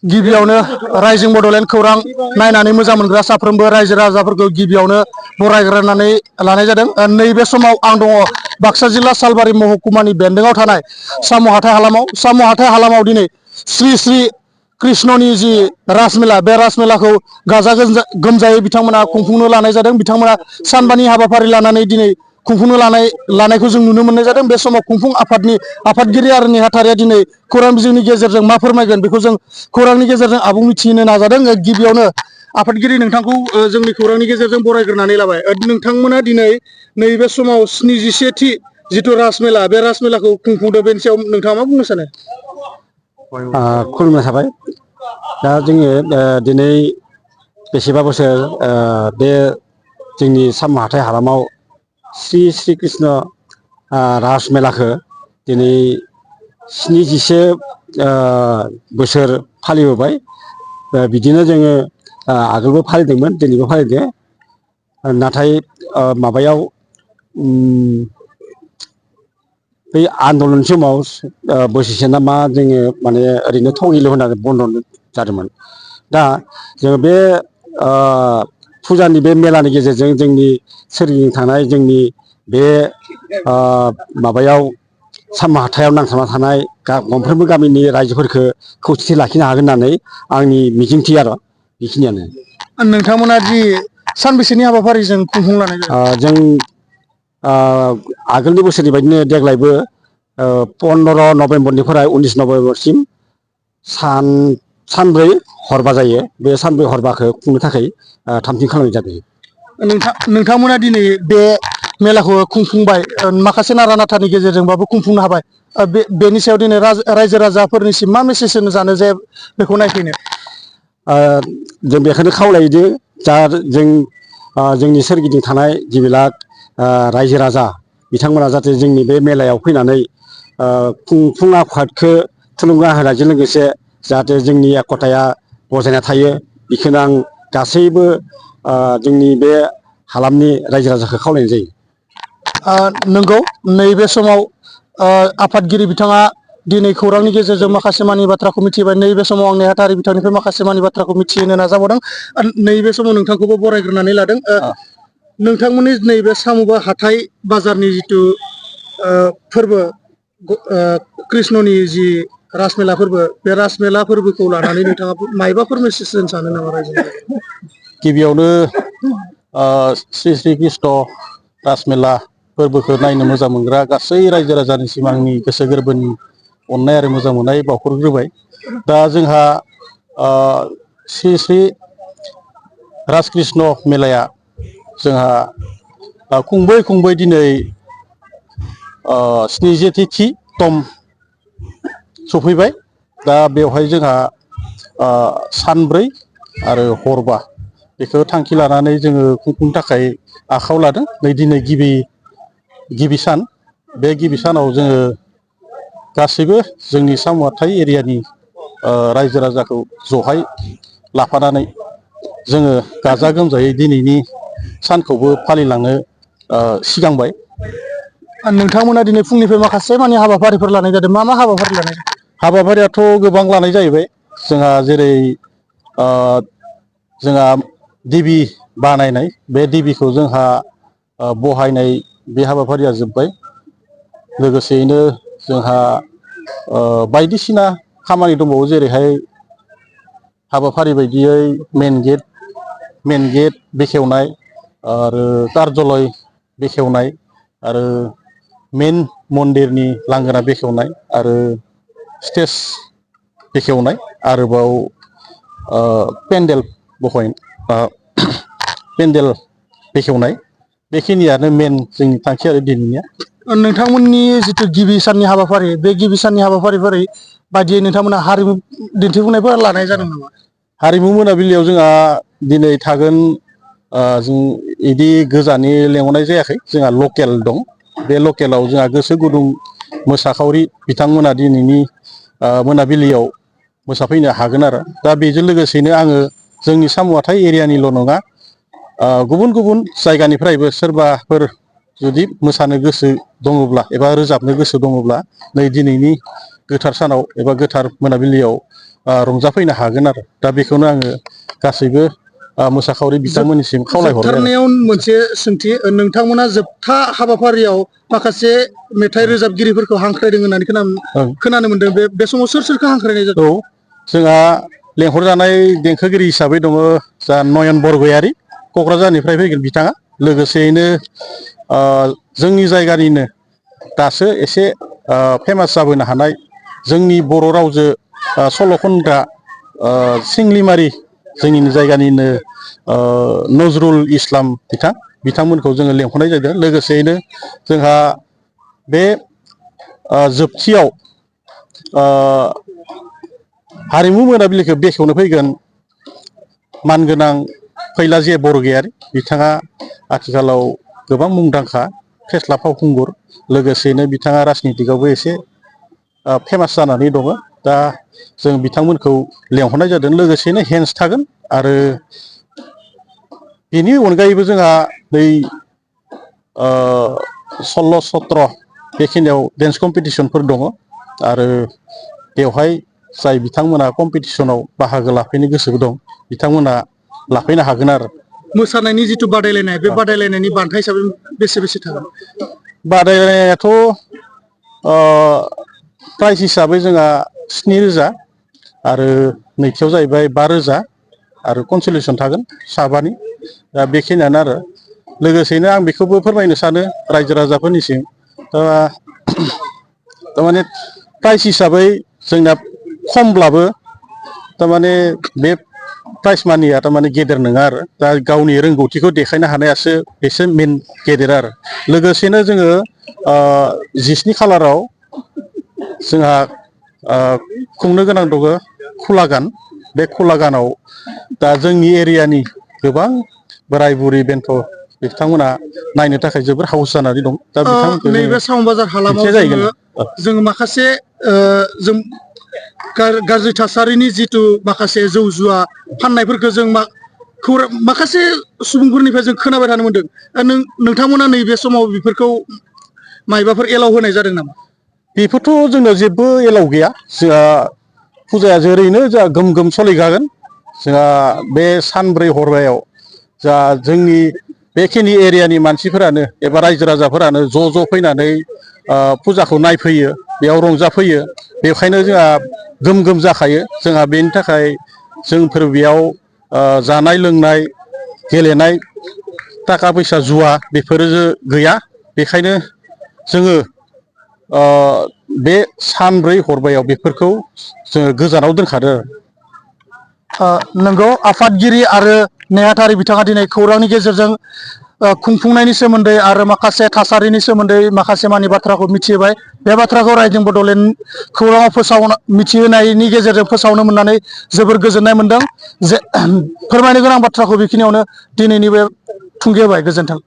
गिबियावनो रायजो बड'लेण्ड खौरां नायनानै मोजां मोनग्रा साफ्रोमबो रायजो राजाफोरखौ गिबियावनो बरायग्रोनानै लानाय जादों। नैबे समाव आं दङ बाक्सा जिल्ला सालबारि महकुमानि बेन्दोङाव थानाय साम' हाथाय हालामाव दिनै श्री श्री कृष्णनि जि रासमेला बे रासमेलाखौ गाजा गोमजायै बिथांमोना खुंफुंनो लानाय जादों। बिथांमोना सानबानि हाबाफारि लानानै दिनै खुंफुंनो लानायखौ जों नुनो मोननाय जादों। बे समाव खुंफुं आफादनि आफादगिरि आरो नेहाथारिया दिनै खौरां बिजोंनि गेजेरजों मा फोरमायगोन बेखौ जों खौरांनि गेजेरजों आबुं मिथिहोनो नाजादों। गिबियावनो आफादगिरि नोंथांखौ जोंनि खौरांनि गेजेरजों बरायग्रोनानै लाबाय। नोंथांमोना दिनै नैबे समाव 77थि जिथु रासमेला बे रासमेलाखौ खुंफुंदों, बेनि सायाव नोंथाङा मा बुंनो सानो? खुलुमनाय थाबाय। दा जोङो दिनै बेसेबा बोसोर बे जोंनि साम' हाथाय हालामाव श्री श्री कृष्ण रासमेलाखौ दिनै 77 बोसोर फालिबोबाय। बिदिनो जोङो आगोलबो फालिदोंमोन, दिनैबो फालिदों। नाथाय माबायाव बै आन्दलन समाव बोसोरसे ना मा जोङो माने ओरैनो थंगिल' होनानै बन्द' जादोंमोन। दा जोङो बे फुजानि बे मेलानि गेजेरजों जोंनि सोरगिदिं थानाय जोंनि बे माबायाव साम' हाथायाव नांथाबना थानाय गंफ्रोमबो गामिनि रायजोफोरखौ खौसेथि लाखिनो हागोन होननानै आंनि मिजिंथि आरो बेखिनियानो। नोंथांमोना जि सानबेसेनि हाबाफारिजों खुंफुंलानाय जादों? जों आगोलनि बोसोरनि बायदिनो देग्लायबो 15 नभेम्बरनिफ्राय 19 नभेम्बरसिम सानब्रै हरबा जायो। बे सानब्रै हरबाखौ खुंनो थाखाय थामथिम खालामनाय जादों। नोंथांमोना दिनै बे मेलाखौ खुंफुंबाय, माखासे नारा नाथानि गेजेरजोंबाबो खुंफुंनो हाबाय। बेनि सायाव दिनै रायजो राजाफोरनिसिम मा मेसेज होनो सानो जे बेखौ नायफैनो? जों बेखौनो खावलायोदि जा जोंनि सोरगिदिं थानाय जिबिलाक रायजो राजा बिथांमोना जाहाथे जोंनि बे मेलायाव फैनानै खुंफुं आफादखौ थुलुंगा होनायजों लोगोसे जाहाथे जोंनि एकताया बजायना थायो, बेखौनो आं गासैबो जोंनि बे हालामनि रायजो राजाखौ खावलायनाय जायो। नंगौ, नैबे समाव आफादगिरि बिथाङा दिनै खौरांनि गेजेरजों माखासे मानि बाथ्राखौ मिथिबाय। नैबे समाव आं नेहाथारि बिथांनिफ्राय माखासे मानि बाथ्राखौ मिथिहोनो नाजाबावदों। नैबे समाव नोंथांखौबो बरायग्रोनानै लादों। नोंथांमोननि नैबे साम' हाथाय बाजारनि जिथु फोरबो, कृष्णनि जि रासमेला फोरबो, बे रासमेला फोरबोखौ लानानै नोंथाङा मायबाफोर मेसेज होनो सानो नामा रायजोनि? गिबियावनो श्री श्री कृष्ण रासमेला फोरबोखौ नायनो मोजां मोनग्रा गासै रायजो राजानिसिम आंनि गोसो गोरबोनि अननाय आरो मोजां मोननाय बावहरग्रोबाय। दा जोंहा श्री श्री रासकृष्ण मेलाया जोंहा खुंबै दिनै 77थि सफैबाय। दा बेवहाय जोंहा सानब्रै आरो हरबा बेखौ थांखि लानानै जोङो खुंफुंनो थाखाय आखायाव लादों। दिनै गिबि सान। बे गिबि सानाव जोङो गासैबो जोंनि साम' हाथाय एरियानि रायजो राजाखौ जहाय लाफानानै जोङो गाजा गोमजायै दिनैनि सानखौबो फालिलांनो सिगांबाय। नोंथांमोना दिनै फुंनिफ्राय माखासे मानि हाबाफारिफोर लानाय जादों। मा हाबाफारि लानाय जादों? हाबाफारियाथ' गोबां लानाय जाहैबाय। जोंहा जेरै जोंहा दिबि बानायनाय, बे दिबिखौ जोंहा बहायनाय बे हाबाफारिया जोब्बाय। लोगोसेयैनो जोंहा बायदिसिना खामानि दंबावो, जेरैहाय हाबाफारि बायदियै मेन गेट बेखेवनाय आरो कार्यालय बेखेवनाय आरो मेन मन्दिरनि लांगोना बेखेवनाय आरो स्टेज बेखेवनाय, आरोबाव पेन्देल बेखेवनाय, बेखिनियानो मेन जोंनि थांखि आरो दिनैनिया। नोंथांमोननि जिथु गिबि साननि हाबाफारि, बे गिबि साननि हाबाफारि बायदियै नोंथांमोना हारिमु दिन्थिफुंनायफोर लानाय जादों नामा? हारिमु मोनाबिलियाव जोंहा दिनै थागोन, जों बिदि गोजाननि लेंहरनाय जायाखै। जोंहा लकेल दं। बे लकेलाव जोंहा गोसो गुदुं मोसाखावरि बिथांमोना दिनैनि मोनाबिलियाव मोसाफैनो हागोन आरो। दा बेजों लोगोसेनो आङो जोंनि साम' हाथाय एरियानिल' नङा, गुबुन गुबुन जायगानिफ्रायबो सोरबाफोर जुदि मोसानो गोसो दङब्ला एबा रोजाबनो गोसो दङब्ला नै दिनैनि गोथार सानाव एबा गोथार मोनाबिलियाव रंजाफैनो हागोन आरो दा बेखौनो आङो गासैबो मोसाखावरि बिथांमोननिसिम खावलायहरो। जोबथारनायाव मोनसे सोंथि, नोंथांमोना जोबथा हाबाफारियाव माखासे मेथाइ रोजाबगिरिफोरखौ हांख्रायदों होननानै खोनानो मोनदों। बे समाव सोर सोरखौ हांख्रायनाय जादों? औ, जोंहा लेंहरजानाय देंखोगिरि हिसाबै दङ जा नयन बरगयारि, क'क्राझारनिफ्राय फैगोन बिथाङा। लोगोसेयैनो जोंनि जायगानिनो दासो एसे फेमास जाबोनो हानाय जोंनि बर' रावजों सल' खनग्रा सिंलिमारि जोंनि जायगानिनो नजरुल इस्लाम बिथांमोनखौ जोङो लेंहरनाय जादों। लोगोसेयैनो जोंहा बे जोबथियाव हारिमु मोनाबिलिखौ बेखेवनो फैगोन मानगोनां फैलाजिया बरगयारि, बिथाङा आथिखालाव गोबां मुंदांखा फेस्ला फावखुंगुर। लोगोसेनो बिथाङा राजनितिकआवबो एसे फेमास जानानै दङ। दा जों बिथांमोनखौ लेंहरनाय जादों। लोगोसेनो हेन्स थागोन आरो बेनि अनगायैबो जोंहा बै 16-17 बेखिनियाव डेन्स कम्पिटिसनफोर दङ आरो बेवहाय जाय बिथांमोना कम्पिटिसनाव बाहागो लाफैनो गोसो दं बिथांमोना लाफैनो हागोन आरो। मोसानायनि जिथु बादायलायनाय, बे बादायलायनायनि बान्था हिसाबै बेसे थागोन? बादायलायनायाथ' प्राइज हिसाबै जोंहा 7,000 आरो नैथियाव जाहैबाय 5,000 आरो कनसलेसन थागोन साबानि। दा बेखिनियानो आरो। लोगोसेनो आं बेखौबो फोरमायनो सानो रायजो राजाफोरनिसिम, थारमाने प्राइज हिसाबै जोंना खमब्लाबो थारमाने बे प्राइज मानिया थारमाने गेदेर नङा आरो। दा गावनि रोंगौथिखौ देखायनो हानायासो एसे मेन गेदेर आरो। लोगोसेनो जोङो 17 खालाराव जोंहा खुंनो गोनां दङ खुला गान। बे खुला गानाव दा जोंनि एरियानि गोबां बोराय बुरि बेन्थ' बिथांमोना नायनो थाखाय जोबोर हाउस जानानै दं। दा बिथांमोनखौ नैबे सावन बाजार हालामाव दिन्थिनाय जाहैगोन। जोङो माखासे जों गाज्रि थासारिनि जिथु माखासे जौ जुवा फाननायफोरखौ जों माखासे सुबुंफोरनिफ्राय जों खोनाबाय थानो मोनदों। नोंथांमोना नैबे समाव बेफोरखौ मायबाफोर एलाव होनाय जादों नामा? बेफोरथ' जोंनाव जेबो एलाव गैया। जोंहा फुजाया ओरैनो जोंहा गोम गोम सोलिखागोन। जोंहा बे सानब्रै हरबायाव जा जोंनि बेखिनि एरियानि मानसिफोरानो एबा रायजो राजाफोरानो ज' ज' फैनानै फुजाखौ नायफैयो, बेयाव रंजाफैयो। बेखायनो जोंहा गोम गोम जाखायो। जोंहा बेनि थाखाय जोंफोर बेयाव जानाय लोंनाय, गेलेनाय, थाखा फैसा जुवा बेफोरो गैया। बेखायनो जोङो बे सानब्रै हरबायाव बेफोरखौ जोङो गोजानाव दोनखादो। नंगौ, आफादगिरि आरो नेहाथारि बिथाङा दिनै खौरांनि गेजेरजों खुंफुंनायनि सोमोन्दै आरो माखासे थासारिनि सोमोन्दै माखासे मानि बाथ्राखौ मिथिहोबाय। बे बाथ्राखौ रायजो बड'लेण्ड खौराङाव मिथिहोनायनि गेजेरजों फोसावनो मोननानै जोबोर गोजोननाय मोनदों। जे फोरमायनो गोनां बाथ्राखौ बेखिनियावनो दिनैनि बे थुंगे होबाय। गोजोन्थों।